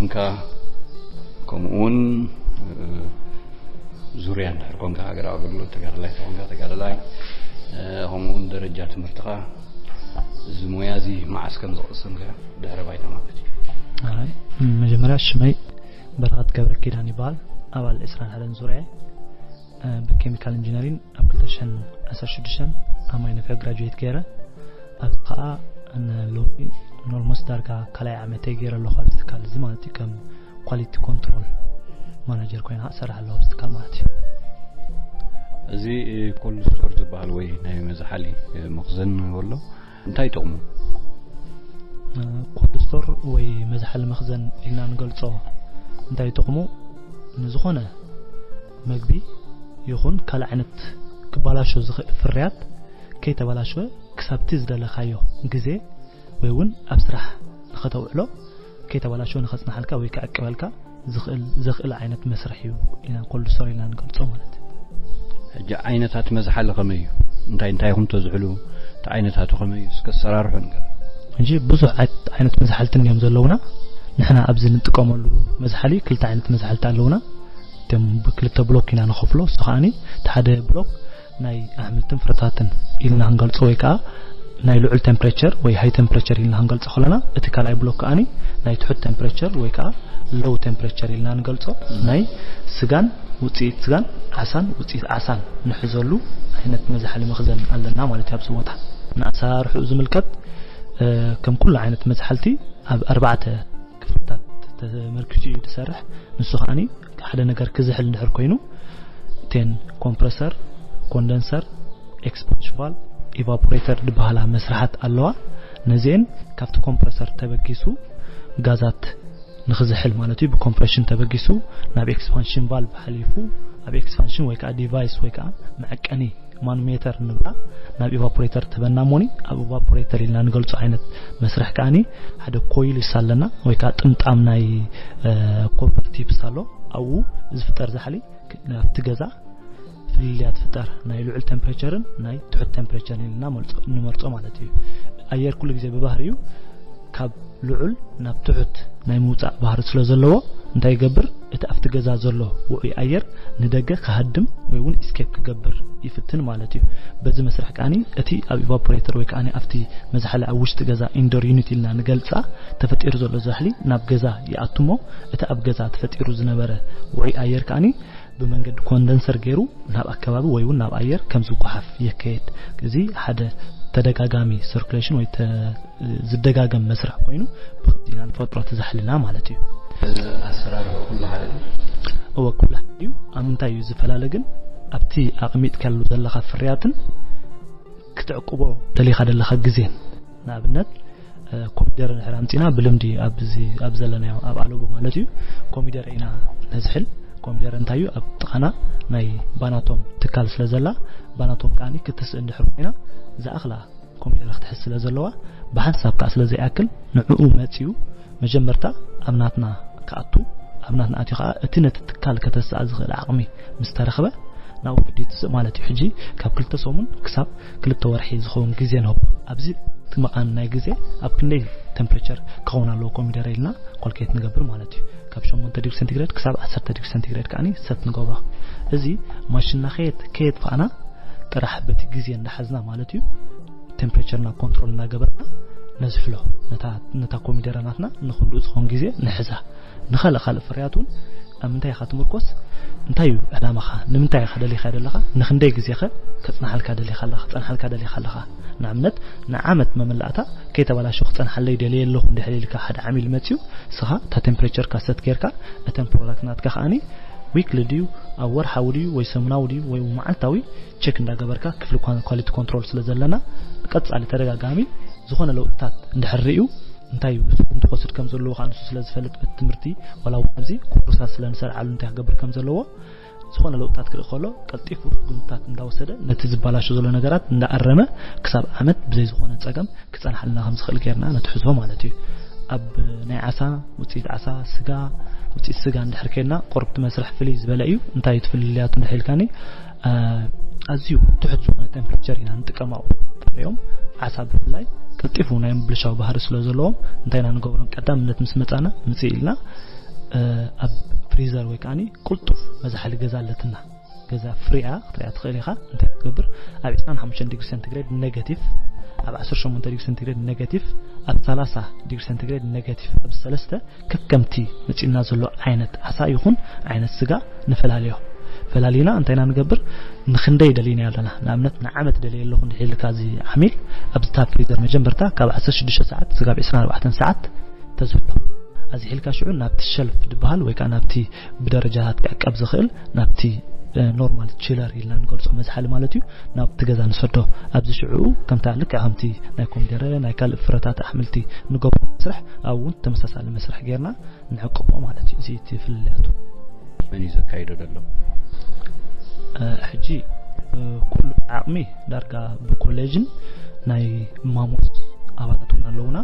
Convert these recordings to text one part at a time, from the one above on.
ኮንካ፣ ከምኡ እውን ዙርያ እንድሕር ኮንካ፣ ሃገራዊ ኣገልግሎት ተጋዳላይ ተኾንካ፣ ተጋዳላይ፣ ከምኡ እውን ደረጃ ትምህርትኻ፣ እዚ ሞያ እዚ መዓስ ከም ዝቐሰምካ ድሕረ ባይታ ማለት እዩ። መጀመርያ ሽመይ በረኸት ገብረ ኪዳን ይበሃል። ኣባል ዕስራን ሓደን ዙርያ፣ ብኬሚካል ኢንጂነሪንግ ኣብ ክልተ ሽሕን ዓሰርተ ሽዱሽተን ኣብ ማይ ነፍሒ ግራጁዌት ገይረ። ኣብዚ ከዓ ሎሚ ኖልሞስ ዳርጋ ካልኣይ ዓመተይ ገይረ ኣለኹ ኣብዚ ትካል እዚ ማለት እዩ። ከም ኳሊቲ ኮንትሮል ማናጀር ኮይና እሰርሕ ኣለኹ ኣብዚ ትካል ማለት እዩ። እዚ ኮልድ ስቶር ዝበሃል ወይ ናይ መዝሓሊ መኽዘን ወሎ እንታይ ጥቕሙ? ኮልድ ስቶር ወይ መዝሓሊ መኽዘን ኢልና ንገልጾ እንታይ ጥቕሙ? ንዝኾነ መግቢ ይኹን ካልእ ዓይነት ክባላሾ ዝኽእል ፍርያት ከይተባላሸወ ክሳብቲ ዝደለኻዮ ግዜ ወይ እውን ኣብ ስራሕ ንኸተውዕሎ ከይተባላሸወ ንኸጽንሓልካ ወይ ክዕቅበልካ ዝኽእል ዓይነት መስርሕ እዩ ኢና ኮልድ ስቶር ኢልና ንገልጾ ማለት እዩ። ሕጂ ዓይነታት መዝሓሊ ከመይ እዩ? እንታይ እንታይ ኢኹም ተዝሕሉ? እቲ ዓይነታቱ ከመይ እዩ? እስከ ኣሰራርሑ ንገር። ሕጂ ብዙሕ ዓይነት መዝሓልቲ እዮም ዘለውና። ንሕና ኣብዚ ንጥቀመሉ መዝሓሊ ክልተ ዓይነት መዝሓልቲ ኣለውና። እቶም ብክልተ ብሎክ ኢና ንኸፍሎ። እሱ ከዓኒ እቲ ሓደ ብሎክ ናይ ኣሕምልትን ፍረታትን ኢልና ክንገልጾ ወይ ከዓ ናይ ልዑል ቴምፕሬቸር ወይ ሃይ ቴምፕሬቸር ኢልና ክንገልጾ ከለና፣ እቲ ካልኣይ ብሎክ ከዓኒ ናይ ትሑት ቴምፕሬቸር ወይ ከዓ ሎው ቴምፕሬቸር ኢልና ንገልጾ። ናይ ስጋን ውፅኢት ስጋን ዓሳን ውፅኢት ዓሳን ንሕዘሉ ዓይነት መዝሓሊ መኽዘን ኣለና ማለት እዩ። ኣብዚ ቦታ ንኣሰራርሕኡ ዝምልከት ከም ኩሉ ዓይነት መዝሓልቲ ኣብ ኣርባዕተ ክፍልታት ተመርኪሱ እዩ ዝሰርሕ። ንሱ ከዓኒ ሓደ ነገር ክዝሕል እንድሕር ኮይኑ እተን ኮምፕረሰር፣ ኮንደንሰር፣ ኤክስፓንሽን ቫልቭ፣ ኢቫፖሬተር ዝበሃላ መስርሓት ኣለዋ። ነዚአን ካብቲ ኮምፕረሰር ተበጊሱ ጋዛት ንኽዝሕል ማለት እዩ። ብኮምፕሬሽን ተበጊሱ ናብ ኤክስፓንሽን ቫልቭ ሓሊፉ ኣብ ኤክስፓንሽን ወይ ከዓ ዲቫይስ ወይ ከዓ መዐቀኒ ማኖሜተር ንብላ ናብ ኢቫፖሬተር ተበና ሞኒ ኣብ ኢቫፖሬተር ኢልና ንገልጾ ዓይነት መስርሕ ከዓኒ ሓደ ኮይል ይሳለና ወይ ከዓ ጥምጣም ናይ ኮፐር ቲፕስ ኣሎ። ኣብኡ ዝፍጠር ዛሕሊ ናብቲ ገዛ ፍልልያት ፍጠር ናይ ልዑል ቴምፕሬቸርን ናይ ትሑት ቴምፕሬቸርን ኢልና ንመርጾ ማለት እዩ። ኣየር ኩሉ ግዜ ብባህሪኡ ካብ ልዑል ናብ ትሑት ናይ ምውጻእ ባህሪ ስለ ዘለዎ እንታይ ይገብር? እቲ ኣብቲ ገዛ ዘሎ ውዑይ ኣየር ንደገ ክሃድም ወይ እውን ኢስኬፕ ክገብር ይፍትን ማለት እዩ። በዚ መስርሕ ከዓኒ እቲ ኣብ ኢቫፖሬተር ወይ ከዓኒ ኣብቲ መዝሓሊ ኣብ ውሽጢ ገዛ ኢንዶር ዩኒት ኢልና ንገልጻ ተፈጢሩ ዘሎ ዛሕሊ ናብ ገዛ ይኣቱ እሞ እቲ ኣብ ገዛ ተፈጢሩ ዝነበረ ውዑይ ኣየር ከዓኒ ብመንገዲ ኮንደንሰር ገይሩ ናብ ኣከባቢ ወይ እውን ናብ ኣየር ከም ዝጓሓፍ የካየድ። እዚ ሓደ ተደጋጋሚ ሰርኩሌሽን ወይ ዝደጋገም መስርሕ ኮይኑ ብኸዚና ንፈጥሮ ተዛሕልና ማለት እዩ። ኣሰራርሑ ኩሉ ሓደ እወ ኩሉ ሓደ እዩ። ኣብ ምንታይ እዩ ዝፈላለ ግን ኣብቲ ኣቕሚጥካሉ ዘለኻ ፍርያትን ክትዕቅቦ ደሊኻ ዘለኻ ግዜን ንኣብነት ኮሚደረ ድሕር ኣምፂና ብልምዲ ኣብዚ ኣብ ዘለናዮ ኣብ ኣለቡ ማለት እዩ ኮሚደረ ኢና ነዝሕል። ኮሚደረ እንታይ እዩ ኣብ ጥቓና ናይ ባናቶም ትካል ስለ ዘላ ባናቶም ከዓኒ ክትስእ እንድሕር ኮይና ዝኣኽላ ኮሚደረ ክትሕዝ ስለ ዘለዋ ብሓንሳብ ከዓ ስለ ዘይኣክል ንዕኡ መፂኡ መጀመርታ ኣብ ናትና ክኣቱ ኣብ ናትና ኣትዩ ከዓ እቲ ነቲ ትካል ከተስኣ ዝኽእል ዓቕሚ ምስ ተረኽበ ናብኡ ክዲ ትስእ ማለት እዩ። ሕጂ ካብ ክልተ ሰሙን ክሳብ ክልተ ወርሒ ዝኸውን ግዜ ንህቦ። ኣብዚ እቲ መቓን ናይ ግዜ ኣብ ክንደይ ቴምፕሬቸር ክኸውን ኣለዎ ኮሚደረ ኢልና ኮልኬት ንገብር ማለት እዩ። ካብ ሸሞንተ ዲግሪ ሴንቲግሬድ ክሳብ ዓሰርተ ዲግሪ ሴንቲግሬድ ከዓኒ ሰት ንገብሮ። እዚ ማሽንና ከየት ከየት ፈኣና ጥራሕ በቲ ግዜ እንዳሓዝና ማለት እዩ ቴምፕሬቸርና ኮንትሮል እናገበርና ነዝሕሎ ነታ ኮሚደረ ናትና ንክንድኡ ዝኸውን ግዜ ንሕዛ። ንኻልእ ካልእ ፍርያት እውን ኣብ ምንታይ ኢኻ ትምርኮስ? እንታይ እዩ ዕላማኻ? ንምንታይ ኢኻ ደሊኻ ደለኻ? ንክንደይ ግዜኸ ከጽናሓልካ ደሊኻ ኣለኻ? ጸንሓልካ ደሊኻ ኣለኻ? ንኣብነት ንዓመት መመላእታ ከይተበላሸ ክጸንሓለይ ደልየ ኣለኹ እንድሕር ኢልካ ሓደ ዓሚል መጽዩ ስኻ እታ ቴምፕሬቸርካ ሰት ጌርካ እተን ፕሮዳክት ናትካ ከዓኒ ዊክሊ ድዩ ኣብ ወርሓዊ ድዩ ወይ ሰሙናዊ ድዩ ወይ መዓልታዊ ቸክ እንዳገበርካ ክፍሊ ኳሊቲ ኮንትሮል ስለ ዘለና ቀጻሊ ተደጋጋሚ ዝኾነ ለውጥታት እንድሕር ርእዩ እንታይ እዩ እንትወስድ ከም ዘለዎ ከዓ ንሱ ስለ ዝፈልጥ በቲ ትምህርቲ ዋላ እውን ኣብዚ ኮርሳት ስለ ንሰርዓሉ እንታይ ክገብር ከም ዘለዎ ዝኾነ ለውጥታት ክርኢ ከሎ ቀልጢፉ ስጉምትታት እንዳወሰደ ነቲ ዝበላሾ ዘሎ ነገራት እንዳኣረመ ክሳብ ዓመት ብዘይ ዝኾነ ፀገም ክፀንሓልና ከም ዝኽእል ጌርና ነትሕዞ ማለት እዩ። ኣብ ናይ ዓሳ ውፅኢት ዓሳ ስጋ ውፅኢት ስጋ እንድሕር ኬድና ቆርብቲ መስርሕ ፍልይ ዝበለ እዩ። እንታይ እዩ ትፍልልያቱ እንድሕር ኢልካኒ ኣዝዩ ትሑት ዝኾነ ቴምፕሬቸር ኢና ንጥቀም ኣብኡ። ፍርዮም ዓሳ ብፍላይ ቀልጢፉ ናይ ምብልሻው ባህሪ ስለ ዘለዎም፣ እንታይ ኢና ንገብሮም? ቀዳምነት ምስ መጻና፣ ምጽእ ኢልና፣ እ፣ ኣብ ፍሪዘር ወይ ከዓኒ ቅልጡፍ መዝሓሊ ገዛ ኣለትና። ገዛ ፍሪኣ ክትሪኣ ትኽእል ኢኻ። እንታይ ትገብር? ኣብ ዕስራን ሓሙሽተን ዲግሪ ሴንቲግሬድ ኔጋቲቭ፣ ኣብ ዓሰርተ ሸሞንተ ዲግሪ ሴንቲግሬድ ኔጋቲቭ፣ ኣብ ሰላሳ ዲግሪ ሴንቲግሬድ ኔጋቲቭ፣ ኣብዚ ሰለስተ ከከምቲ መጺእና ዘሎ ዓይነት ዓሳ ይኹን ዓይነት ስጋ ንፈላልዮ። ፈላሊና እንታይ ኢና ንገብር? ንኽንደይ ደሊና ኣለና። ንኣብነት ንዓመት ደልየ ኣለኹ እንድሕር ኢልካ እዚ ዓሚል፣ ኣብዚ ታብ ፍሪዘር መጀመርታ ካብ ዓሰርተ ሽዱሽተ ሰዓት ስጋብ ዕስራን ኣርባዕተን ሰዓት ተዝህሎ። ኣዝሒልካ ሽዑ ናብቲ ሸልፍ ዝበሃል ወይ ከዓ ናብቲ ብደረጃታት ክዕቀብ ዝኽእል ናብቲ፣ እ፣ ኖርማል ቺለር ኢልና ንገልጾ መዝሓሊ ማለት እዩ። ናብቲ ገዛ ንሰዶ። ኣብዚ ሽዑ ከምታ ልክዕ ከምቲ ናይ ኮሚደረ፣ ናይ ካልእ ፍረታት ኣሕምልቲ ንገብሮ መስርሕ፣ ኣብኡ እውን ተመሳሳሊ መስርሕ ጌርና ንዕቅቦ ማለት እዩ። እዚ እቲ ፍልልያቱ። መን እዩ ዘካይዶ ዘሎ? እ፣ ሕጂ፣ እ፣ ኩሉ ዓቕሚ ዳርጋ ብኮሌጅን ናይ ማሞስ ኣባላት እውን ኣለውና።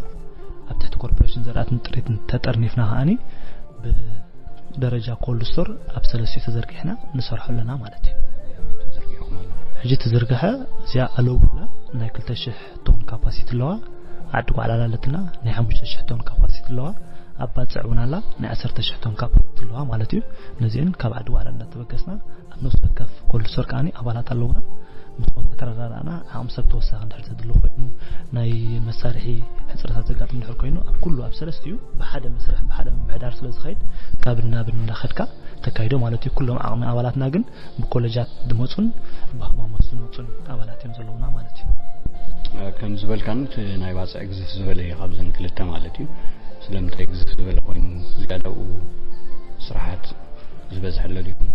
ኣብ ትሕቲ ኮርፖሬሽን ዘርኣትን ጥሪትን ተጠርኒፍና ከዓኒ ብደረጃ ኮልድ ስቶር ኣብ ሰለስቲኡ ተዘርጊሕና ንሰርሖ ኣለና ማለት እዩ። ተዘርጊሕኩም ኣሎ? ሕጂ ትዝርግሐ እዚኣ ኣለውላ ናይ ክልተ ሽሕ ቶን ካፓሲቲ ኣለዋ። ዓዲ ጓዕላል ኣለትና፣ ናይ ሓሙሽተ ሽሕ ቶን ካፓሲቲ ኣለዋ። ኣብ ባጽዕ እውን ኣላ፣ ናይ ዓሰርተ ሽሕ ቶን ካፓሲቲ ኣለዋ ማለት እዩ። ነዚአን ካብ ዓዲ ጓዕላል እናተበገስና ኣብ ነፍሲ ወከፍ ኮልድ ስቶር ከዓኒ ኣባላት ኣለውና። ምስኦም ከተረዳዳእና፣ ዓቕሚ ሰብ ተወሳኺ እንድሕር ዘድሊ ኮይኑ፣ ናይ መሳርሒ ሕጽረታት ዘጋጥም እንድሕር ኮይኑ፣ ኣብ ኩሉ ኣብ ሰለስቲኡ ብሓደ መስርሕ፣ ብሓደ ምምሕዳር ስለ ዝኸይድ፣ ካብን ናብን እንዳኸድካ ተካይዶ ማለት እዩ። ኩሎም ዓቕሚ ኣባላትና ግን ብኮሌጃት ዝመጹን ብሃማሞት ዝመጹን ኣባላት እዮም ዘለውና ማለት እዩ። እ፣ ከም ዝበልካኒ እቲ ናይ ባጽዕ ግዝፍ ዝበለ እዩ ካብዘን ክልተ ማለት እዩ። ስለምንታይ ግዝፍ ዝበለ ኮይኑ ዝያዳኡ ስራሓት ዝበዝሐለሉ ይኾን?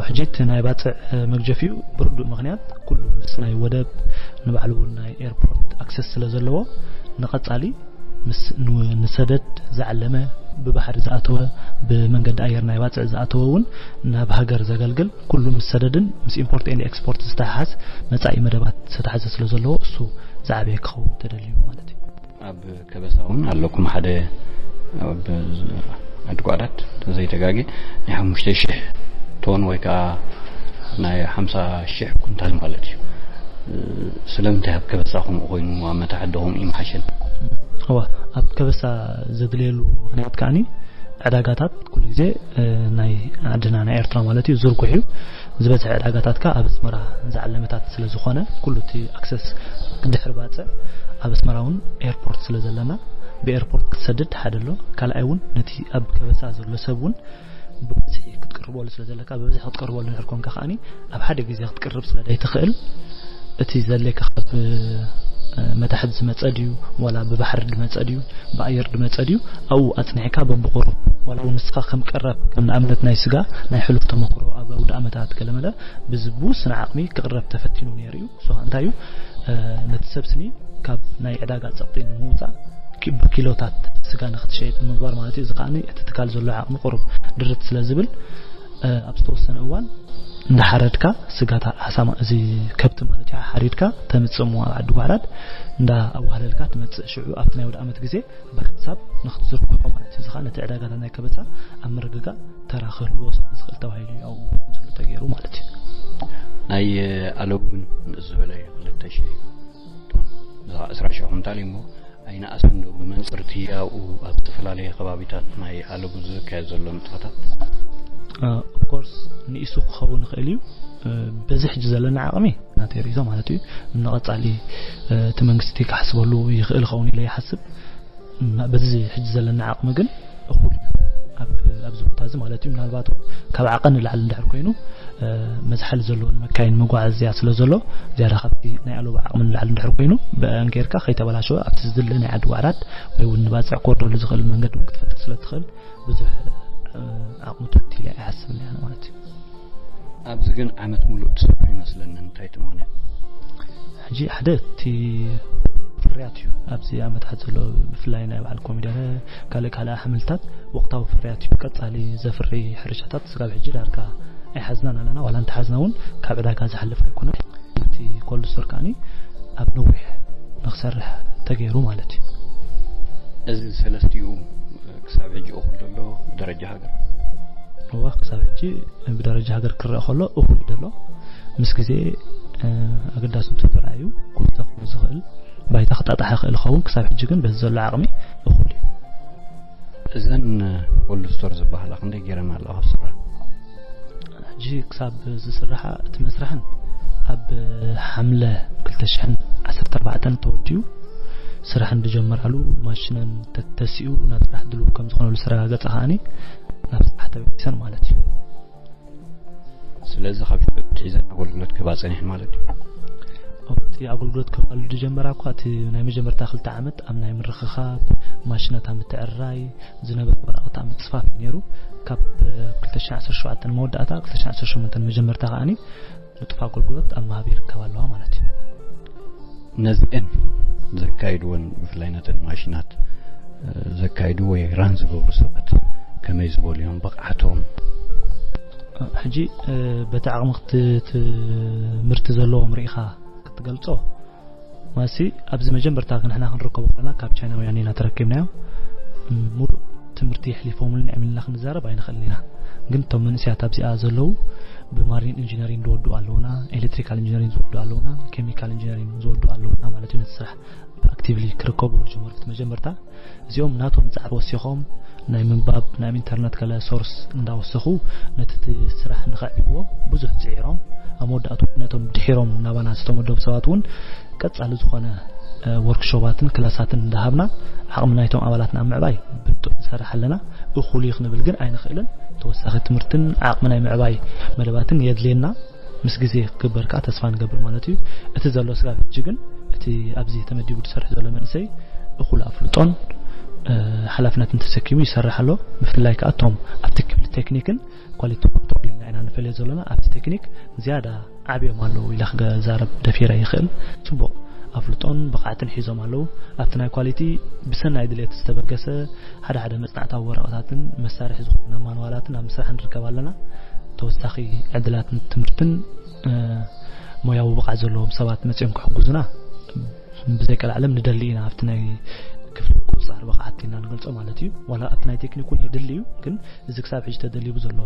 ሕጂ እቲ ናይ ባጽዕ፣ እ፣ መግጀፊኡ ብርዱእ ምኽንያት ኩሉ ምስ ናይ ወደብ ንባዕሉ እውን ናይ ኤርፖርት ኣክሰስ ስለ ዘለዎ ንቐጻሊ ምስ ን-፣ ንሰደድ ዝዓለመ ብባሕሪ ዝኣተወ ብመንገዲ ኣየር ናይ ባጽዕ ዝኣተወ እውን ናብ ሃገር ዘገልግል ኩሉ ምስ ሰደድን ምስ ኢምፖርት ኤንድ ኤክስፖርት ዝተሓሓዝ መጻኢ መደባት ዝተሓዘ ስለ ዘለዎ እሱ ዝዓበየ ክኸውን ተደልዩ ማለት እዩ። ኣብ ከበሳ እውን ኣለኩም ሓደ ኣብ ዓዲ ጓዕዳድ ዘይተጋጌ ናይ ሓሙሽተ ሽሕ ቶን ወይ ከዓ ናይ ሓምሳ ሽሕ ኩንታል ማለት እዩ። ስለምንታይ ኣብ ከበሳ ከምኡ ኮይኑ ኣብ መታሕት ዶ ከምኡ ይመሓሸን? እዋ፣ ኣብ ከበሳ ዘድልየሉ ምኽንያት ከዓኒ ዕዳጋታት ኩሉ ግዜ፣ እ፣ ናይ ዓድና ናይ ኤርትራ ማለት እዩ ዝርጉሕ እዩ። ዝበዝሐ ዕዳጋታት ከኣ ኣብ ኣስመራ ዝዓለመታት ስለ ዝኾነ ኩሉ እቲ ኣክሰስ ድሕሪ ባጽዕ ኣብ ኣስመራ እውን ኤርፖርት ስለ ዘለና ብኤርፖርት ክትሰድድ ሓደ ኣሎ። ካልኣይ እውን ነቲ ኣብ ከበሳ ዘሎ ሰብ እውን ብብዝሒ ክትቅርበሉ ስለ ዘለካ፣ ብብዝሒ ክትቀርበሉ እንድሕር ኮንካ ከኣኒ ኣብ ሓደ ግዜ ክትቅርብ ስለ ዘይትኽእል፣ እቲ ዘድልየካ ካብ፣ እ፣ መታሕት ዝመጸ ድዩ፣ ዋላ ብባሕሪ ዝመጸ ድዩ፣ ብኣየር ዝመጸ ድዩ፣ ኣብኡ ኣጽኒዕካ በብቁሩብ፣ ዋላ እውን ንስኻ ከም ቀረብ፣ ከም ንኣብነት ናይ ስጋ ናይ ሕሉፍ ተመክሮ ኣብ ኣውደ ኣመታት ገለመለ ብዝ-፣ ብውስን ዓቕሚ ክቕረብ ተፈቲኑ ነይሩ እዩ። እሱ ኸኣ እንታይ እዩ? እ፣ ነቲ ሰብ ስኒ ካብ ናይ ዕዳጋ ጸቕጢ ንምውጻእ ኪ-፣ ብኪሎታት ስጋ ንኽትሸይጥ ንምግባር ማለት እዩ። እዚ ከኣ እቲ ትካል ዘሎ ዓቕሚ ቁሩብ ድርት ስለ ዝብል፣ እ፣ ኣብ ዝተወሰነ እዋን እንዳሓረድካ ስጋታ ሓሳማ፣ እዚ ከብቲ ማለት እዩ፣ ሓሪድካ ተምጽእ እሞ ኣብ ዓዲ ጓዕዳድ እንዳ ኣዋህለልካ ትመጽእ። ሽዑ ኣብቲ ናይ ወደ ዓመት ግዜ ብሓንሳብ ንኽትዝርግሖ ማለት እዩ። እዚ ኸኣ ነቲ ዕዳጋታት ናይ ከበሳ ኣብ ምርግጋእ ተራ ክህልዎ ስለ ዝኽእል ተባሂሉ እዩ ኣብኡ ከምዝህሉ ተገይሩ ማለት እዩ። ናይ ኣለቡ ግን ንእስ ዝበለ እዩ፣ ክልተ ሽሕ እዩ። ቶን፣ እዚ ኸኣ ዕስራ ሽሕ ኩንታል እዩ እሞ ኣይነኣሰን ዶ ብመንጽርቲ ኣብኡ ኣብ ዝተፈላለየ ከባቢታት ናይ ኣለቡ ዝካየድ ዘሎ ንጥፈታት? እ፣ ኦፍኮርስ ንኢሱ ክኸውን ይኽእል እዩ። እ፣ በዚ ሕጂ ዘለና ዓቕሚ ናተይ ርእይቶ ማለት እዩ። ንቐጻሊ፣ እ፣ እቲ መንግስቲ ክሓስበሉ ይኽእል ይኸውን ኢለ ይሓስብ። ም-፣ በዚ ሕጂ ዘለና ዓቕሚ ግን እኹል እዩ። ኣብ፣ ኣብዚ ቦታ እዚ ማለት እዩ። ምናልባት እውን ካብ ዓቐን ንላዕሊ እንድሕር ኮይኑ፣ እ፣ መዝሓሊ ዘለወን መካይን መጓዓዝያ ስለ ዘሎ፣ ዝያዳ ካብቲ ናይ ኣለቡ ዓቕሚ ንላዕሊ እንድሕር ኮይኑ፣ ብአን ጌርካ ከይተበላሸወ ኣብቲ ዝድለ ናይ ዓዲ ዋዕራት ወይ እውን ንባጽዕ ክወርደሉ ዝኽእል መንገዲ እውን ክትፈጥር ስለ ትኽእል፣ ብዙሕ፣ እ፣ ዓቕሚ ትሑት ኢለ ኣይሓስብን እየ ማለት እዩ። ኣብዚ ግን ዓመት ሙሉእ ትሰርሑ ይመስለኒ። እንታይ እቲ ምኽንያት? ሕጂ ሓደ እቲ ፍርያት እዩ። ኣብዚ ዓመታት ዘሎ ብፍላይ ናይ በዓል ኮሚደረ፣ ካልእ ካልእ ኣሕምልታት ወቕታዊ ፍርያት እዩ። ቀጻሊ ዘፍሪ ሕርሻታት ስጋብ ሕጂ ዳርጋ ኣይሓዝናን ኣለና። ዋላ እንተሓዝና እውን ካብ ዕዳጋ ዝሓልፍ ኣይኮነን። እቲ ኮልድ ስቶር ከኣኒ ኣብ ነዊሕ ንኽሰርሕ ተገይሩ ማለት እዩ። እዚ ሰለስቲኡ ክሳብ ሕጂ እኹል ዘሎ ብደረጃ ሃገር? እዋ፣ ክሳብ ሕጂ ብደረጃ ሃገር ክረአ ከሎ እኹል እዩ ዘሎ። ምስ ግዜ ኣገዳሲ እንተተረኣዩ ክውሰኽ ዝኽእል ባይታ ክጣጣሕ ይኽእል ይኸውን። ክሳብ ሕጂ ግን በዚ ዘሎ ዓቕሚ እኹል እዩ። እዘን ኮልድ ስቶር ዝበሃላ ክንደይ ገይረን ኣለዋ ክስራ? ሕጂ ክሳብ ዝስራሓ እቲ መስራሕን ኣብ ሓምለ ክልተ ሽሕን ዓሰርተ ኣርባዕተን ተወዲኡ ስራሕ እንድጀመራሉ ማሽነን ተተሲኡ ናብ ስራሕ ድልው ከም ዝኾነሉ ስረጋገጸ ከዓኒ ናብ ስራሕ ተበጊሰን ማለት እዩ። ስለዚ ካብ ሽዑ ሒዘን ኣገልግሎት ክህባ ጸኒሐን ማለት እዩ። እቲ ኣገልግሎት ክህባሉ ዝጀመራ እኳ እቲ ናይ መጀመርታ ክልተ ዓመት ኣብ ናይ ምርኽኻብ ማሽናት ኣብ ምትዕርራይ ዝነበረ ወረቐት ኣብ ምጽፋፍ እዩ ነይሩ። ካብ ክልተ ሽሕን ዓሰርተ ሸውዓተን መወዳእታ ክልተ ሽሕን ዓሰርተ ሸሞንተን መጀመርታ ከዓኒ ንጡፍ ኣገልግሎት ኣብ ምሃብ ይርከብ ኣለዋ ማለት እዩ። ነዚአን ዘካይድወን ብፍላይ ነተን ማሽናት ዘካይዱ ወይ ራን ዝገብሩ ሰባት ከመይ ዝበሉ እዮም ብቕዓቶም? ሕጂ በቲ ዓቕሚ ትምህርቲ ዘለዎም ርኢኻ ክትገልጾ ማሲ ኣብዚ መጀመርታ ንሕና ክንርከቦ ከለና ካብ ቻይናውያን ኢና ተረኪብናዮ። ሙሉእ ትምህርቲ የሕሊፎምልና እዮም ኢልና ክንዛረብ ኣይንኽእልን ኢና። ግን እቶም መንእሰያት ኣብዚኣ ዘለዉ ብማሪን ኢንጂነሪንግ ዝወዱ ኣለውና፣ ኤሌክትሪካል ኢንጂነሪንግ ዝወዱ ኣለውና፣ ኬሚካል ኢንጂነሪንግ ዝወዱ ኣለውና ማለት እዩ። ነቲ ስራሕ ብኣክቲቭሊ ክርከቡ ዝጀመሩ መጀመርታ እዚኦም ናቶም ጻዕሪ ወሲኾም ናይ ምንባብ ናይ ኢንተርነት ከለ ሶርስ እንዳወሰኹ ነቲ እቲ ስራሕ ንኸዕብዎ ብዙሕ ጽዒሮም ኣብ መወዳእቱ ነቶም ድሒሮም ናባና ዝተመደቡ ሰባት እውን ቀጻሊ ዝኾነ ወርክሾፓትን ክላሳትን እንዳሃብና ዓቕሚ ናይቶም ኣባላትና ኣብ ምዕባይ ብንጡፍ ንሰርሕ ኣለና። እኹል እዩ ክንብል ግን ኣይንኽእልን። ተወሳኺ ትምህርትን ዓቕሚ ናይ ምዕባይ መደባትን የድልየና። ምስ ግዜ ክግበር ከዓ ተስፋ ንገብር ማለት እዩ። እቲ ዘሎ ስጋብ ሕጂ ግን እቲ ኣብዚ ተመዲቡ ዝሰርሕ ዘሎ መንእሰይ እኹል ኣፍልጦን ሓላፍነትን ተሰኪሙ ይሰርሕ ኣሎ። ብፍላይ ከዓ እቶም ኣብቲ ክፍሊ ቴክኒክን ኳሊቲ ኮንትሮል ኢልና ኢና ንፈልዮ ዘለና። ኣብቲ ቴክኒክ ዝያዳ ዓብዮም ኣለዉ ኢለ ክዛረብ ደፊረ ይኽእል። ጽቡቕ ኣፍልጦን ብቕዓትን ሒዞም ኣለዉ። ኣብቲ ናይ ኳሊቲ ብሰናይ ድሌት ዝተበገሰ ሓደ ሓደ መጽናዕታዊ ወረቐታትን መሳርሒ ዝኾነ ማንዋላትን ኣብ ምስራሕ ንርከብ ኣለና። ተወሳኺ ዕድላት ትምህርትን ሞያዊ ብቕዓት ዘለዎም ሰባት መጺኦም ክሕግዙና ብዘይ ቀልዓለም ንደሊ ኢና። ኣብቲ ናይ ክፍሊ ቁጽጻር ብቕዓት ኢልና ንገልጾ ማለት እዩ። ዋላ ኣብቲ ናይ ቴክኒክ እውን የድሊ እዩ፣ ግን እዚ ክሳብ ሕጂ ተደሊቡ ዘሎ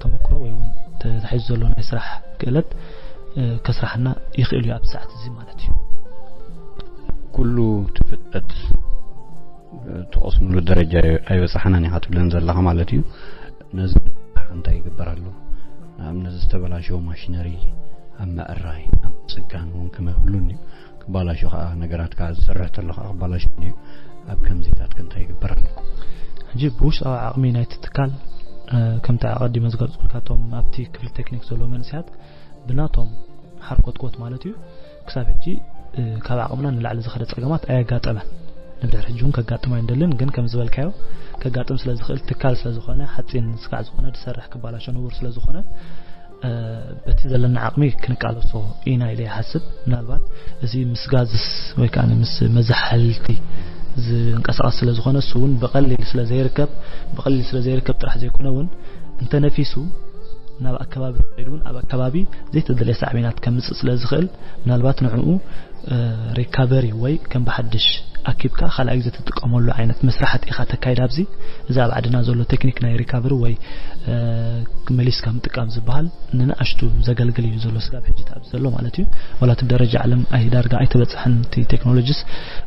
ተመክሮ ወይ እውን ተታሒዙ ዘሎ ናይ ስራሕ ክእለት ከስራሕና ይኽእል እዩ ኣብዚ ሰዓት እዚ ማለት እዩ። ኩሉ እቲ ፍልጠት ትቐስምሉ ደረጃ ኣይበጻሕናን ኢኻ ትብለን ዘለኻ ማለት እዩ። ነዚ እንታይ ይግበር ኣሎ? ንኣብነት ዝተበላሸወ ማሽነሪ ኣብ ምእራይ ኣብ ምጽጋን እውን ክመይ ኩሉን እዩ። ክባላሾ ከዓ ነገራት ከዓ ዝሰርሕ ተሎ ከዓ ክባላሾ እዩ። ኣብ ከምዚታት ከ እንታይ ይግበር ኣሎ? ሕጂ ብውሽጣዊ ዓቕሚ ናይቲ ትካል ከምቲ ኣቐዲመ ዝገልጽኩልካ እቶም ኣብቲ ክፍሊ ቴክኒክ ዘለዉ መንእሰያት ብናቶም ሓርኮትኮት ማለት እዩ ክሳብ ሕጂ ካብ ዓቕምና ንላዕሊ ዝኸደ ጸገማት ኣየጋጠመን። ንድሕር ሕጂ እውን ከጋጥም ኣይንደልን፣ ግን ከም ዝበልካዮ ከጋጥም ስለ ዝኽእል ትካል ስለ ዝኾነ ሓፂን ስጋዕ ዝኾነ ዝሰርሕ ክባላሾ ንቡር ስለ ዝኾነ በቲ ዘለና ዓቕሚ ክንቃለሶ ኢና ኢለ ይሓስብ። ምናልባት እዚ ምስ ጋዝስ ወይ ከዓ ምስ መዛሓልቲ ዝንቀሳቐስ ስለ ዝኾነ እሱ እውን ብቐሊል ስለ ዘይርከብ ብቐሊል ስለ ዘይርከብ ጥራሕ ዘይኮነ እውን እንተነፊሱ ናብ ኣከባቢ ተኸይዱ እውን ኣብ ኣከባቢ ዘይተደለየ ሳዕቤናት ከምፅእ ስለ ዝኽእል ምናልባት ንዕኡ ሪካቨሪ ወይ ከም ብሓድሽ ኣኪብካ ካልኣይ ግዜ ትጥቀመሉ ዓይነት መስራሕቲ ኢኻ ተካይድ ኣብዚ እዚ ኣብ ዓድና ዘሎ ቴክኒክ ናይ ሪካቨሪ ወይ መሊስካ ምጥቃም ዝበሃል ንንኣሽቱ ዘገልግል እዩ ዘሎ ስጋብ ሕጂ ኣብዚ ዘሎ ማለት እዩ። ዋላ እቲ ደረጃ ዓለም ኣይ ዳርጋ ኣይተበፅሐን እቲ ቴክኖሎጂስ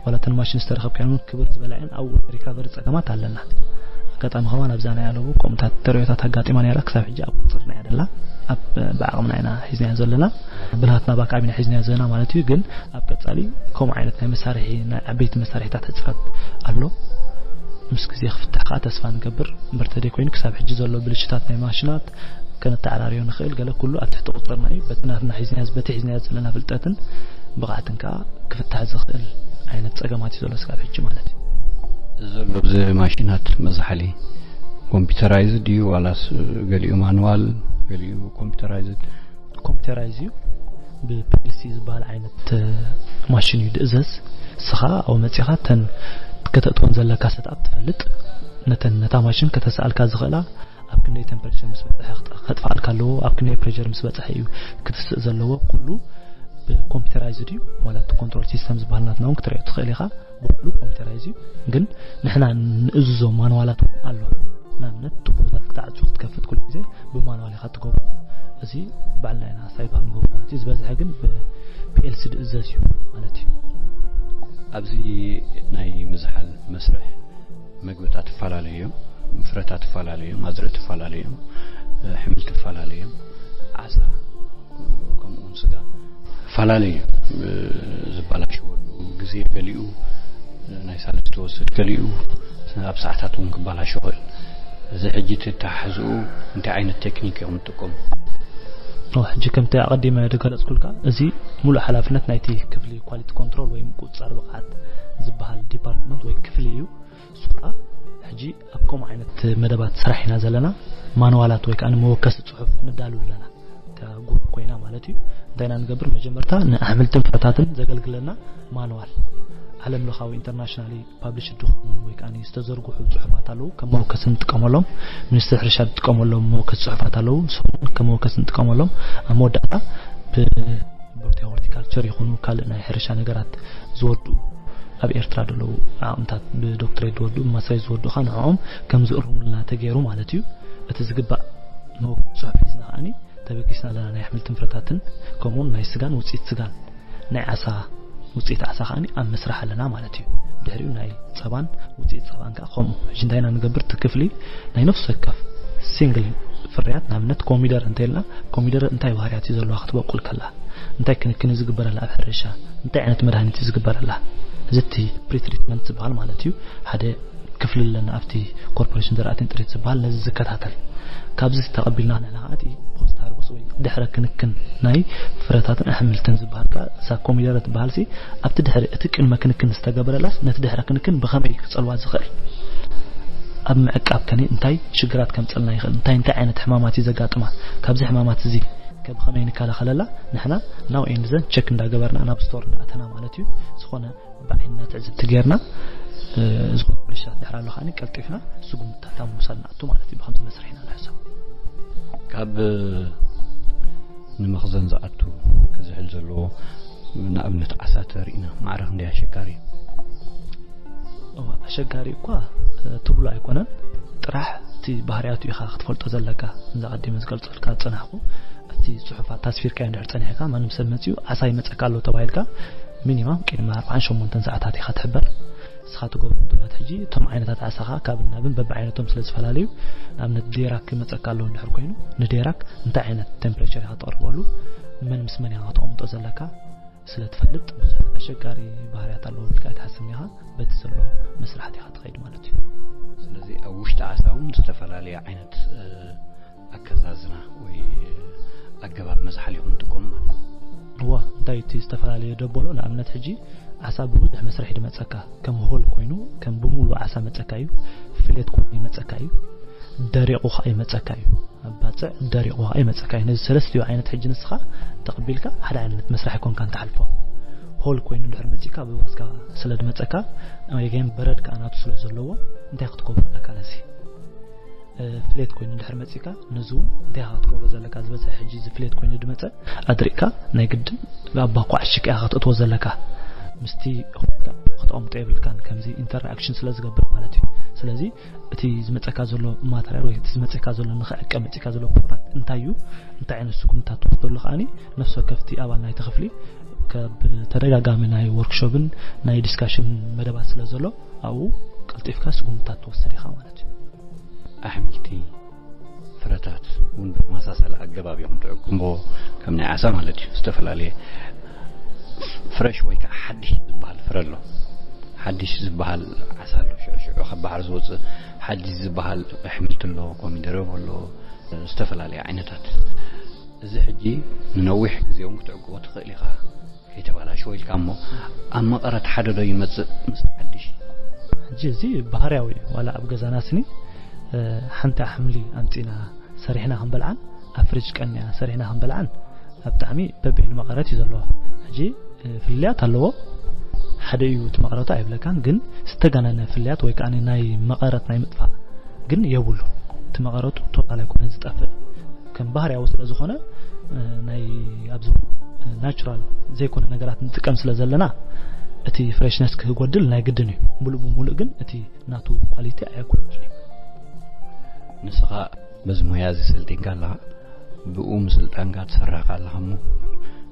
ዋላ እተን ማሽን ዝተረኸብካዮ ክብር ዝበላ እየን ኣብኡ ሪካቨሪ ፀገማት ኣለና። ኣጋጣሚ ከማን ኣብዛ ናይ ኣለቡ ከምኡታት ተሪኦታት ኣጋጢማ ነራ ክሳብ ሕጂ ኣብ ቁፅር ናይ ኣደላ ኣብ ብዓቕምና ኢና ሒዝና ዘለና ብልሃትና ባካብ ኢና ሒዝና ዘለና ማለት እዩ። ግን ኣብ ቀፃሊ ከምኡ ዓይነት ናይ መሳርሒ ናይ ዓበይቲ መሳርሒታት ሕፅረት ኣሎ። ምስ ግዜ ክፍታሕ ከዓ ተስፋ ንገብር እምበር ተደይ ኮይኑ ክሳብ ሕጂ ዘሎ ብልሽታት ናይ ማሽናት ከነተዓራርዮ ንኽእል ገለ ኩሉ ኣብ ትሕቲ ቁፅርና እዩ። በቲ ናትና ሒዝናዮ በቲ ሒዝናዮ ዘለና ፍልጠትን ብቕዓትን ከዓ ክፍታሕ ዝኽእል ዓይነት ፀገማት እዩ ዘሎ ስጋብ ሕጂ ማለት እዩ። ዘሎ ብዚ ማሽናት መዝሓሊ ኮምፒውተራይዝድ እዩ ዋላስ ገሊኡ ማንዋል ገሊኡ ኮምፒውተራይዝድ? ኮምፒውተራይዝ እዩ። ብፒኤልሲ ዝበሃል ዓይነት ማሽን እዩ ድእዘዝ። እስኻ ኣብኡ መጺኻ ተን ከተእትወን ዘለካ ሰትኣፕ ትፈልጥ። ነተን ነታ ማሽን ከተስኣልካ ዝኽእላ ኣብ ክንደይ ተምፐሬቸር ምስ በጽሐ ከጥፍኣልካ ኣለዎ፣ ኣብ ክንደይ ፕሬሸር ምስ በጽሐ እዩ ክትስእ ዘለዎ። ኩሉ ብኮምፒውተራይዝድ እዩ። ዋላ እቲ ኮንትሮል ሲስተም ዝበሃል ናትና እውን ክትሪኦ ትኽእል ኢኻ። ብኩሉ ኮምፒውተራይዝ እዩ። ግን ንሕና ንእዝዞ ማንዋላት እውን ኣሎ። ንኣብነት ቱቦታት ክትዓጹ ክትከፍት ኩሉ ግዜ ብማኑዋል ኢኻ ትገብሮ። እዚ ባዕልና ኢና ሳይባል ንገብሮ ማለት እዩ። ዝበዝሐ ግን ብፒኤልሲ ዝእዘዝ እዩ ማለት እዩ። ኣብዚ ናይ ምዝሓል መስርሕ መግብታት ይፈላለዩ እዮም፣ ፍረታት ይፈላለዩ እዮም፣ ኣዝርእቲ ይፈላለዩ እዮም፣ ኣሕምልቲ ይፈላለዩ እዮም፣ ዓሳ ከምኡ እውን ስጋ ይፈላለዩ እዮም። ዝባላሸወሉ ግዜ ገሊኡ ናይ ሳልስቲ ወስድ፣ ገሊኡ ኣብ ሰዓታት እውን ክባላሸው ይኽእል። እዚ ሕጂ ተተሓሕዝኡ እንታይ ዓይነት ቴክኒክ እዮም ትጥቀሙ? ሕጂ ከምቲ ኣቐዲመ ዝገለጽኩልካ፣ እዚ ሙሉእ ሓላፍነት ናይቲ ክፍሊ ኳሊቲ ኮንትሮል ወይ ምቁጽጻር ብቕዓት ዝበሃል ዲፓርትመንት ወይ ክፍሊ እዩ። ሱራ ሕጂ ኣብ ከምኡ ዓይነት መደባት ስራሕ ኢና ዘለና። ማንዋላት ወይ ከዓ ንመወከሲ ጽሑፍ ንዳሉ ኣለና። እታ ግሩፕ ኮይና ማለት እዩ። እንታይ ኢና ንገብር? መጀመርታ ንኣሕምልትን ፍረታትን ዘገልግለና ማንዋል፣ ዓለም ለኻዊ ኢንተርናሽናሊ ፓብሊሽ ዝኾኑ ወይ ከዓ ዝተዘርግሑ ጽሑፋት ኣለዉ፣ ከም መወከሲ ንጥቀመሎም። ሚኒስትሪ ሕርሻ ዝጥቀመሎም መወከሲ ጽሑፋት ኣለዉ፣ ንሶም ከም መወከሲ ንጥቀመሎም። ኣብ መወዳእታ ብ ሆርቲካልቸር ይኹኑ ካልእ ናይ ሕርሻ ነገራት ዝወዱ፣ ኣብ ኤርትራ ዘለዉ ዓቕምታት ብዶክትሬት ዝወዱ፣ ብማስተሬት ዝወዱ ኸዓ ንዕኦም ከም ዝእርሙልና ተገይሩ ማለት እዩ። እቲ ዝግባእ መወከሲ ጽሑፍ ሒዝና ኸዓኒ ተበጊስና ኣለና። ናይ ኣሕምልትን ፍረታትን ከምኡውን ናይ ስጋን ውፅኢት ስጋን ናይ ዓሳ ውፅኢት ዓሳ ኸዓኒ ኣብ መስርሕ ኣለና ማለት እዩ። ድሕሪኡ ናይ ጸባን ውፅኢት ጸባን ከዓ ከምኡ። ሕጂ እንታይ ኢና ንገብር? እቲ ክፍሊ ናይ ነፍሲ ወከፍ ሲንግል ፍርያት፣ ንኣብነት ኮሚደረ እንተኢልና፣ ኮሚደረ እንታይ ባህርያት እዩ ዘለዋ ክትበቁል ከላ፣ እንታይ ክንክን እዩ ዝግበረላ ኣብ ሕርሻ፣ እንታይ ዓይነት መድሃኒት እዩ ዝግበረላ፣ እዚ እቲ ፕሪትሪትመንት ዝበሃል ማለት እዩ። ሓደ ክፍሊ ኣለና ኣብቲ ኮርፖሬሽን ዘራእትን ጥሪት ዝበሃል ነዚ ዝከታተል። ካብዚ ተቐቢልና ንሕና ኸዓ እቲ ፖስት ሃርቨስት ወይ ድሕረ ክንክን ናይ ፍረታትን ኣሕምልትን ዝበሃል ከኣ እዛ ኮሚደረ ትበሃል ሲ ኣብቲ ድሕሪ እቲ ቅድመ ክንክን ዝተገበረላስ ነቲ ድሕረ ክንክን ብኸመይ ክጸልዋ ዝኽእል፣ ኣብ ምዕቃብ ከኒ እንታይ ሽግራት ከምጸልና ይኽእል፣ እንታይ እንታይ ዓይነት ሕማማት እዩ ዘጋጥማ፣ ካብዚ ሕማማት እዚ ከ ብኸመይ ንከላኸለላ ንሕና ናው ኤንድ ዘን ቸክ እንዳገበርና ናብ ስቶር እንዳኣተና ማለት እዩ። ዝኾነ ብዓይንና ትዕዝብቲ ጌርና፣ እ፣ ዝኾነ ብልሽታት ድሕር ኣሎ ከዓኒ ቀልጢፍና ስጉምትታት ኣብ ምውሳድ ንኣቱ ማለት እዩ። ብኸምዚ መስርሕ ኢና ንሕሰብ። ካብ ንመኽዘን ዝኣቱ ክዝሕል ዘለዎ ንኣብነት ዓሳ ተሪእና ማዕረ ክንደይ ኣሸጋሪ እዩ? እዋ፣ ኣሸጋሪ እኳ፣ እ፣ ትብሎ ኣይኮነን። ጥራሕ እቲ ባህርያቱ ኢኻ ክትፈልጦ ዘለካ። እዚ ኣቐዲመ ዝገልጸልካ ዝጸናሕኩ፣ እቲ ጽሑፋት ኣስፊርካዮ እንድሕር ጸኒሕካ፣ ማንም ሰብ መጺኡ ዓሳ ይመጸካ ኣሎ ተባሂልካ፣ ሚኒማም ቅድሚ ኣርብዓን ሸሞንተን ሰዓታት ኢኻ ትሕበር። ንስኻ ትገብሮ እንትርባት ሕጂ፣ እቶም ዓይነታት ዓሳኻ ካብን ናብን በብዓይነቶም ስለ ዝተፈላለዩ፣ ንኣብነት ዴራክ ክመጸካ ኣለዎ እንድሕር ኮይኑ፣ ንዴራክ እንታይ ዓይነት ቴምፕሬቸር ኢኻ ተቕርበሉ፣ መን ምስ መን ኢኻ ከተቐምጦ ዘለካ ስለ ትፈልጥ፣ ብዙሕ ኣሸጋሪ ባህርያት ኣለዎ ኢልካ ኣይትሓስብን ኢኻ። በቲ ዘሎ መስራሕቲ ኢኻ ትኸይድ ማለት እዩ። ስለዚ ኣብ ውሽጢ ዓሳ እውን ዝተፈላለየ ዓይነት፣ እ፣ ኣከዛዝና ወይ ኣገባብ መዝሓል ኢኹም ትጥቀሙ ማለት እዩ። እዋ፣ እንታይ እቲ ዝተፈላለየ ደበሎ? ንኣብነት ሕጂ ዓሳ ብብዙሕ መስርሕ ድመጸካ፣ ከም ሆል ኮይኑ፣ ከም ብምሉእ ዓሳ መጸካ እዩ፣ ፍሌት ኮይኑ ይመጸካ እዩ፣ ደሪቑ ኸዓ ይመጸካ እዩ። ኣብ ባጽዕ ደሪቑ ኸዓ ይመጸካ እዩ። ነዚ ሰለስቲኡ ዓይነት ሕጂ ንስኻ ተቐቢልካ ሓደ ዓይነት መስርሕ ኣይኮንካን ትሓልፎ። ሆል ኮይኑ እንድሕር መጺካ ብባስካ ስለ ድመጸካ፣ ወይገን በረድ ከኣ ናቱ ስለ ዘለዎ፣ እንታይ ክትገብሮ ኣለካ ነዚ? እ፣ ፍሌት ኮይኑ እንድሕር መጺካ፣ ነዚ እውን እንታይ ኢኻ ክትገብሮ ዘለካ? ዝበዝሐ ሕጂ እዚ ፍሌት ኮይኑ ድመጸ ኣድሪቕካ ናይ ግድን ኣብ ባኮ ዓሽካ ኢኻ ክትእትዎ ዘለካ። ምስቲ ሆልካ ክትቐምጦ የብልካን፣ ከምዚ ኢንተራክሽን ስለ ዝገብር ማለት እዩ። ስለዚ እቲ ዝመጸካ ዘሎ ማተርያል ወይ እቲ ዝመጸካ ዘሎ ንኽዕቀብ መጺካ ዘሎ ፕሮዳክት እንታይ እዩ? እንታይ ዓይነት ስጉምታት ትወስደሉ ከዓኒ ነፍሲ ወከፍቲ ኣባል ናይቲ ክፍሊ ካብ ተደጋጋሚ ናይ ወርክሾፕን ናይ ዲስካሽን መደባት ስለ ዘሎ ኣብኡ ቀልጢፍካ ስጉምታት ትወስድ ኢኻ ማለት እዩ። ኣሕምልቲ፣ ፍረታት እውን ብተመሳሳሊ ኣገባብ እዮም ትዕቅምዎ፣ ከም ናይ ዓሳ ማለት እዩ። ዝተፈላለየ ፍረሽ ወይ ከዓ ሓድሽ ዝበሃል ፍረ ኣሎ፣ ሓድሽ ዝበሃል ዓሳ ኣሎ፣ ሽዑ ሽዑ ካብ ባሕሪ ዝወፅእ ሓድሽ ዝበሃል ኣሕምልቲ ኣሎ፣ ኮሚደረ ኣሎ፣ ዝተፈላለየ ዓይነታት። እዚ ሕጂ ንነዊሕ ግዜ እውን ክትዕቅቦ ትኽእል ኢኻ፣ ከይተባላሸወ ኢልካ እሞ ኣብ መቐረት ሓደ ዶ ይመጽእ ምስ ሓድሽ? ሕጂ እዚ ባህርያዊ እዩ። ዋላ ኣብ ገዛና ስኒ፣ እ፣ ሓንቲ ኣሕምሊ ኣምጺና ሰሪሕና ክንበልዓን ኣብ ፍሪጅ ቀንያ ሰሪሕና ክንበልዓን ኣብ ብጣዕሚ በብዒኑ መቐረት እዩ ዘለዎ። ሕጂ፣ እ፣ ፍልልያት ኣለዎ። ሓደ እዩ እቲ መቐረቱ ኣይብለካን፣ ግን ዝተጋነነ ፍልልያት ወይ ከዓ ናይ መቐረት ናይ ምጥፋእ ግን የብሉ። እቲ መቐረቱ ቶታል ኣይኮነን ዝጠፍእ። ከም ባህርያዊ ስለ ዝኾነ፣ እ፣ ናይ ኣብዚ እውን፣ እ፣ ናቹራል ዘይኮነ ነገራት ንጥቀም ስለ ዘለና፣ እቲ ፍሬሽነስ ክጎድል ናይ ግድን እዩ። ሙሉእ ብሙሉእ ግን እቲ ናቱ ኳሊቲ ኣየጎድልን እዩ። ንስኻ በዚ ሞያ እዚ ሰልጢንካ ኣለኻ፣ ብኡ ምስልጣንካ ትሰርሕካ ኣለኻ እሞ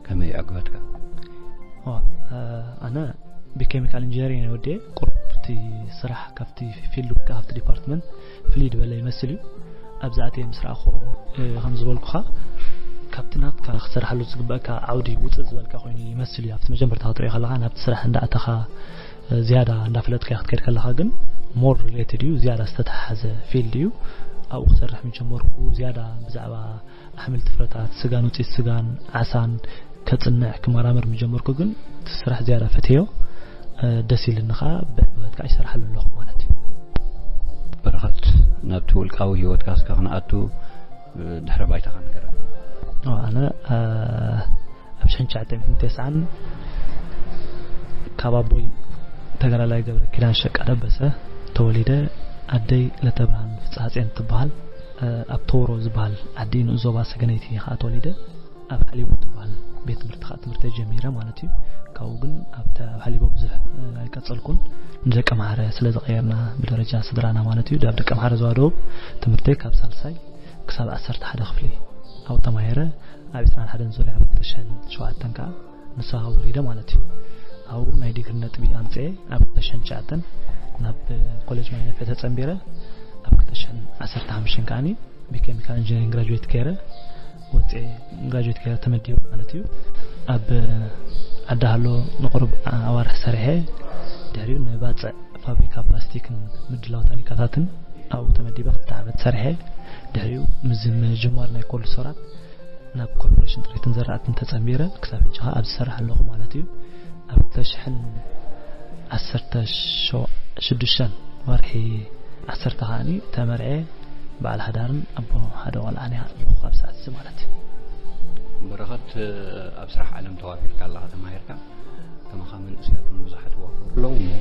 ከመይ ኣግበትካ? ኣነ ብኬሚካል ኢንጂነሪንግ ወዲኤ ቁርብ እቲ ስራሕ ካብቲ ፊልድ ወይ ካብቲ ዲፓርትመንት ፍልይ ዝበለ ይመስል እዩ። ኣብዛ ኣትየ ምስ ረኣኹ ከም ዝበልኩኻ ካብቲ ናትካ ክሰርሓሉ ዝግበእካ ዓውዲ ውፅእ ዝበልካ ኮይኑ ይመስል እዩ። ኣብቲ መጀመርታ ክትሪኦ ከለኻ ናብቲ ስራሕ እንዳኣተኻ ዝያዳ እንዳፈለጥካ ክትከድ ከለኻ ግን ሞር ሪሌትድ እዩ፣ ዝያዳ ዝተተሓሓዘ ፊልድ እዩ። ኣብኡ ክሰርሕ ምጀመርኩ ዝያዳ ብዛዕባ ኣሕምልቲ ፍረታት፣ ስጋን ውፅኢት ስጋን ዓሳን ከፅንዕ ክመራመር ምጀመርኩ ግን እቲ ስራሕ ዝያዳ ፈትዮ ደስ ኢልኒ ከዓ ብዕግበት ከዓ ይሰርሓሉ ኣለኹ ማለት እዩ። በረኸት ናብቲ ውልቃዊ ህይወትካ እስከ ክንኣቱ ድሕሪ ባይታኻ ንገረኒ። ኣነ ኣብ ሽሕን ትሽዓተ ሚእትን ተስዓን ካብ ኣቦይ ተጋዳላይ ገብረ ኪዳን ሸቃ ደበሰ ተወሊደ። ኣደይ ለተብርሃን ፍፅሃፅዮን ትበሃል ኣብ ተውሮ ዝበሃል ዓዲ ንኡስ ዞባ ሰገነይቲ ከዓ ተወሊደ። ኣብ ሓሊቦ ትበሃል ቤት ትምህርቲ ከዓ ትምህርተ ጀሚረ ማለት እዩ። ካብኡ ግን ኣብቲ ኣብ ሓሊቦ ብዙሕ ኣይቀፀልኩን። ንደቀ ማሕረ ስለ ዝቐየርና ብደረጃ ስድራና ማለት እዩ። ኣብ ደቀ ማሕረ ዞባ ደቡብ ትምህርተይ ካብ ሳልሳይ ክሳብ ዓሰርተ ሓደ ክፍሊ ኣብኡ ተማሂረ። ኣብ ዕስራን ሓደን ዙርያ ኣብ ክልተ ሽሕን ሸውዓተን ከዓ ንስኻ ወሪደ ማለት እዩ። ኣብኡ ናይ ዲግሪ ነጥቢ ኣምፅኤ ኣብ ክልተ ሽሕን ትሽዓተን ናብ ኮሌጅ ማይ ነፈ ተፀንቢረ። ኣብ ክልተ ሽሕን ዓሰርተ ሓሙሽተን ከዓኒ ብኬሚካል ኢንጂነሪንግ ግራጁዌት ገይረ ወፅኤ ግራጁዌት ገይረ ተመዲበ ማለት እዩ። ኣብ ዓዲ ሃሎ ንቁሩብ ኣዋርሕ ሰሪሐ ድሕሪኡ ንባፅዕ ፋብሪካ ፕላስቲክን ምድላው ታኒካታትን ኣብኡ ተመዲበ ክልተ ዓመት ሰሪሐ። ድሕሪኡ ምስ ምጅማር ናይ ኮልድ ስቶራት ናብ ኮርፖሬሽን ጥሪትን ዘራእትን ተፀንቢረ ክሳብ ሕጂ ከዓ ኣብዚ ዝሰርሕ ኣለኹ ማለት እዩ። ኣብ ክልተ ሽሕን ዓሰርተ ሽዱሽተን ወርሒ ዓሰርተ ከዓኒ ተመርዐ በዓል ሓዳርን ኣቦ ሓደ ቆልዓን እያ ኣለኹ ኣብ ሰዓት እዚ ማለት እዩ። በረኸት ኣብ ስራሕ ዓለም ተዋፊርካ ኣለኻ ተማሂርካ ከማኻ መንእሰያት እውን ብዙሓት ይዋፈሩ ኣለዉ እሞ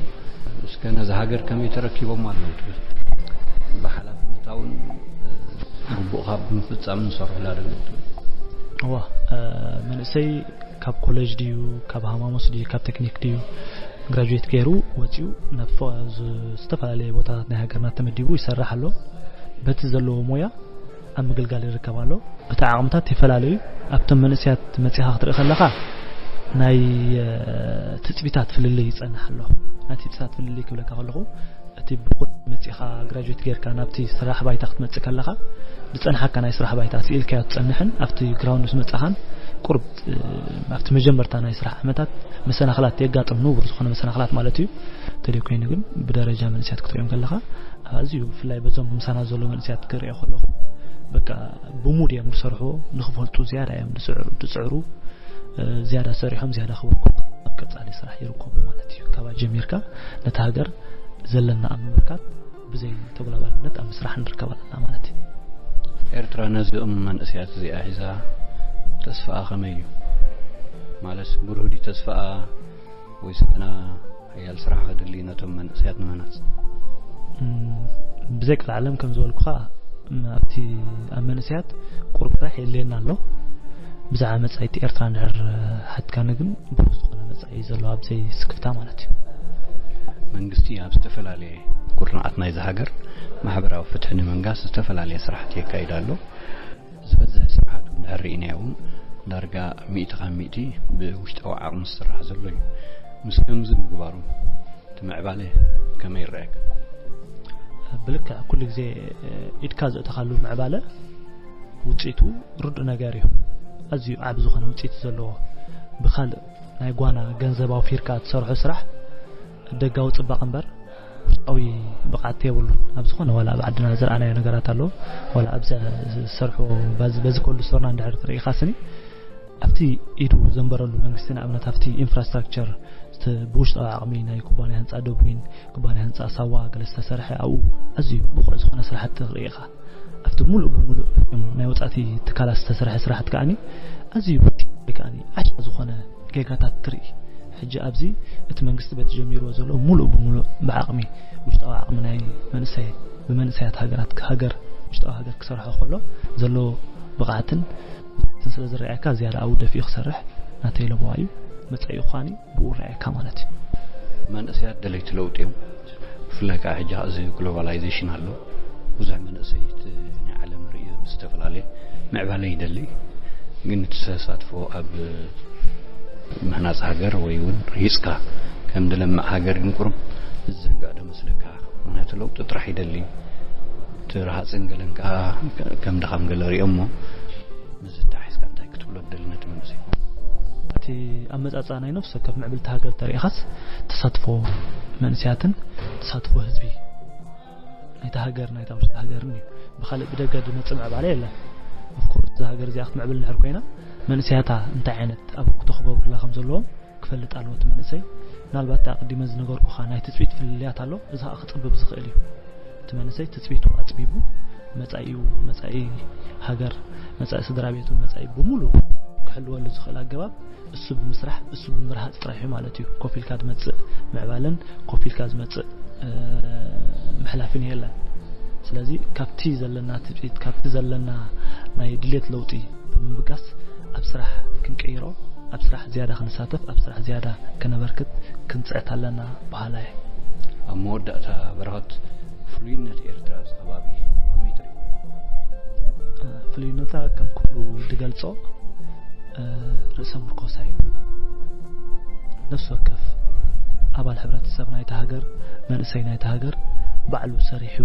እስከ ነዚ ሃገር ከመይ ተረኪቦም ኣለዉ ትብል? ብሓላፍነታውን ግቡእካ ብምፍፃም ንሰርሑ ኣለዉ ትብል? እዋ መንእሰይ ካብ ኮሌጅ ድዩ ካብ ሃማሞስ ድዩ ካብ ቴክኒክ ድዩ ግራጁዌት ገይሩ ወፂኡ ናብ ዝተፈላለዩ ቦታታት ናይ ሃገርና ተመዲቡ ይሰርሕ ኣሎ። በቲ ዘለዎ ሞያ ኣብ ምግልጋል ይርከብ ኣሎ። እቲ ዓቕምታት ይፈላለዩ። ኣብቶም መንእሰያት መፂኻ ክትርኢ ከለኻ ናይ ትፅቢታት ፍልልይ ይፀንሕ ኣሎ። ናይ ትፅቢታት ፍልልይ ክብለካ ከለኹ እቲ ብኮድ መፂኻ ግራጁዌት ጌርካ ናብቲ ስራሕ ባይታ ክትመፅእ ከለኻ ዝፀንሓካ ናይ ስራሕ ባይታ ስኢልካዮ ትፀንሕን ኣብቲ ግራውንድ ምስ መፃኻን ቁርብ ኣብቲ መጀመርታ ናይ ስራሕ ዓመታት መሰናኽላት የጋጥም፣ ንቡር ዝኾነ መሰናኽላት ማለት እዩ። ተደይ ኮይኑ ግን ብደረጃ መንእሰያት ክትሪኦም ከለኻ ኣዝዩ ብፍላይ በዞም ምሳና ዘሎ መንእሰያት ክሪኦ ከለኹ በቃ ብሙድ እዮም ዝሰርሑ፣ ንክፈልጡ ዝያዳ እዮም ዝፅዕሩ ዝያዳ ሰሪሖም ዝያዳ ክበርኩ ኣብ ቀፃሊ ስራሕ ይርከቡ ማለት እዩ። ካባ ጀሚርካ ነቲ ሃገር ዘለና ኣብ ምምርካት ብዘይ ተጉላባልነት ኣብ ምስራሕ ንርከብ ኣለና ማለት እዩ። ኤርትራ ነዚኦም መንእሰያት እዚኣ ሒዛ ተስፋኣ ከመይ እዩ? ማለት ብሩህ ድዩ ተስፋኣ ወይስ ገና ሓያል ስራሕ ከድሊ ነቶም መንእሰያት ንምህናፅ? ብዘይ ቀልዓለም ከም ዝበልኩኻ ኣብቲ ኣብ መንእሰያት ቁሩብ ስራሕ የድልየና ኣሎ። ብዛዕባ መጻኢቲ ኤርትራ እንድሕር ሓትካኒ ግን ብሩህ ዝኾነ መጻኢ እዩ ዘሎ ኣብዘይ ስክፍታ ማለት እዩ። መንግስቲ ኣብ ዝተፈላለየ ኩርናዓት ናይዚ ሃገር ማሕበራዊ ፍትሒ ንምንጋስ ዝተፈላለየ ስራሕቲ የካይድ ኣሎ። ዝበዝሕ ስራሓቱ እንድሕር ርኢናዮ እውን ዳርጋ ሚእቲ ካብ ሚእቲ ብውሽጣዊ ዓቕሚ ዝስራሕ ዘሎ እዩ። ምስ ከምዚ ምግባሩ እቲ ምዕባለ ከመይ ይረኣየካ? ብልክዕ ኩሉ ግዜ ኢድካ ዘእተኻሉ ምዕባለ ውፅኢቱ ርዱእ ነገር እዩ። ኣዝዩ ዓብ ዝኾነ ውፅኢት ዘለዎ ብካልእ ናይ ጓና ገንዘብ ኣውፊርካ ትሰርሖ ስራሕ ደጋዊ ፅባቕ እምበር ውሽጣዊ ብቕዓት የብሉ። ኣብ ዝኾነ ዋላ ኣብ ዓድና ዝረኣናዮ ነገራት ኣሎ። ዋላ ኣብዚ ዝሰርሑ በዚ ኮልድ ስቶርና እንድሕር ርኢኻ ስኒ ኣብቲ ኢዱ ዘንበረሉ መንግስቲ ንኣብነት ኣብቲ ኢንፍራስትራክቸር ብውሽጣዊ ዓቕሚ ናይ ኩባንያ ህንፃ ደቡይን ኩባንያ ህንፃ ሳዋ ገለ ዝተሰርሐ ኣብኡ ኣዝዩ ብቑዕ ዝኾነ ስራሕቲ ርኢኻ ኣብቲ ሙሉእ ብሙሉእ ናይ ወፃእቲ ትካላት ዝተሰርሐ ስራሕቲ ከዓኒ ኣዝዩ ብቲ ከዓኒ ዓሻ ዝኾነ ጌጋታት ትርኢ። ሕጂ ኣብዚ እቲ መንግስቲ በቲ ጀሚርዎ ዘሎ ሙሉእ ብሙሉእ ብዓቕሚ ውሽጣዊ ዓቕሚ ናይ መንእሰይ ብመንእሰያት ሃገራት ሃገር ውሽጣዊ ሃገር ክሰርሖ ከሎ ዘሎ ብቕዓትን ስለ ዝረኣየካ ዝያዳ ኣብኡ ደፊኡ ክሰርሕ ናተይ ለበዋ እዩ። መጻኢ ኳኒ ብኡ ረኣየካ ማለት እዩ። መንእሰያት ደለይቲ ለውጢ እዮም። ብፍላይ ከዓ ሕጂ እዚ ግሎባላይዜሽን ኣሎ። ብዙሕ መንእሰይ ዝተፈላለየ ምዕባለ ይደሊ፣ ግን እቲ ተሳትፎ ኣብ ምህናጽ ሃገር ወይ እውን ሪጽካ ከም ድለምዕ ሃገር ግን ቁሩብ ዝዘንጋዕ ዶ መስለካ? ምክንያቱ ለውጢ ጥራሕ ይደሊ፣ እቲ ረሃጽን ገለን ከኣ ከም ድኻም ገለ ሪኦሞ፣ ምስዚ ተታሒዝካ እንታይ ክትብሎ ትደሊ ነቲ መንእሰይ? እቲ ኣመጻጽኣ ናይ ነፍሲ ወከፍ ምዕብልቲ ሃገር ተሪኢኻስ፣ ተሳትፎ መንእሰያትን ተሳትፎ ህዝቢ ናይታ ሃገር፣ ናይታ ውሽጢ ሃገርን እዩ። ብኻልእ ብደገ ዝመጽእ ምዕባለ የለን። ኦፍኮርስ እዛ ሃገር እዚኣ ክትምዕብል እንድሕር ኮይና፣ መንእሰያታ እንታይ ዓይነት ኣበርክቶ ክገብሩላ ከም ዘለዎም ክፈልጥ ኣለዎ እቲ መንእሰይ። ምናልባት እቲ ኣቐዲመ ዝነገርኩኻ ናይ ትጽቢት ፍልልያት ኣሎ፣ እዚ ኸኣ ክጽብብ ዝኽእል እዩ። እቲ መንእሰይ ትጽቢቱ ኣጽቢቡ፣ መጻኢኡ፣ መጻኢ ሃገር፣ መጻኢ ስድራ ቤቱ፣ መጻኢ ብምሉእ ክሕልወሉ ዝኽእል ኣገባብ እሱ ብምስራሕ፣ እሱ ብምርሃጽ ጥራሕ እዩ ማለት እዩ። ኮፍ ኢልካ ዝመጽእ ምዕባለን ኮፍ ኢልካ ዝመጽእ፣ እ፣ ምሕላፍን የለን። ስለዚ ካብቲ ዘለና ትጽቢት፣ ካብቲ ዘለና ናይ ድሌት ለውጢ ብምብጋስ ኣብ ስራሕ ክንቀይሮ፣ ኣብ ስራሕ ዝያዳ ክንሳተፍ፣ ኣብ ስራሕ ዝያዳ ከነበርክት ክንጽዕት ኣለና በሃላይ። ኣብ መወዳእታ በረኸት፣ ፍሉይነት ኤርትራ ኣብዚ ከባቢ ብኸመይ ትርኢ? እ፣ ፍሉይነታ ከም ኩሉ ዝገልጾ፣ እ፣ ርእሰ ምርኮሳ እዩ። ነፍሲ ወከፍ ኣባል ሕብረተሰብ ናይታ ሃገር፣ መንእሰይ ናይታ ሃገር ባዕሉ ሰሪሑ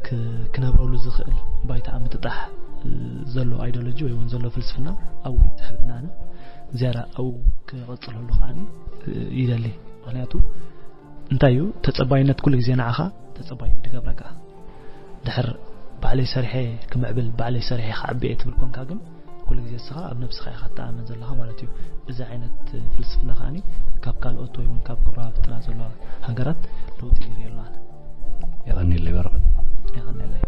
ክ-፣ ክነብረሉ ዝኽእል ባይታ ኣብ ምጥጣሕ፣ እ፣ ዘሎ ኣይዲዮሎጂ ወይ እውን ዘሎ ፍልስፍና ኣብኡ ይትሕበናኒ። ዝያዳ ኣብኡ ክቕጽለሉ ከኣኒ፣ እ፣ ይደሊ። ምክንያቱ እንታይ እዩ፣ ተጸባይነት ኩሉ ግዜ ንዓኻ ተጸባይ እዩ ዝገብረካ። ድሕር ባዕለይ ሰሪሐ ክምዕብል፣ ባዕለይ ሰሪሐ ክዓቢ እየ ትብል ኮንካ ግን፣ ኩሉ ግዜ ንስኻ ኣብ ነብስኻ ኢኻ ትተኣመን ዘለኻ ማለት እዩ። እዚ ዓይነት ፍልስፍና ከኣኒ ካብ ካልኦት ወይ እውን ካብ ጎረባብትና ዘለዋ ሃገራት ለውጢ ይርእየሉ ኣነ። የቐንየለይ በረኸት። የቐንየለይ።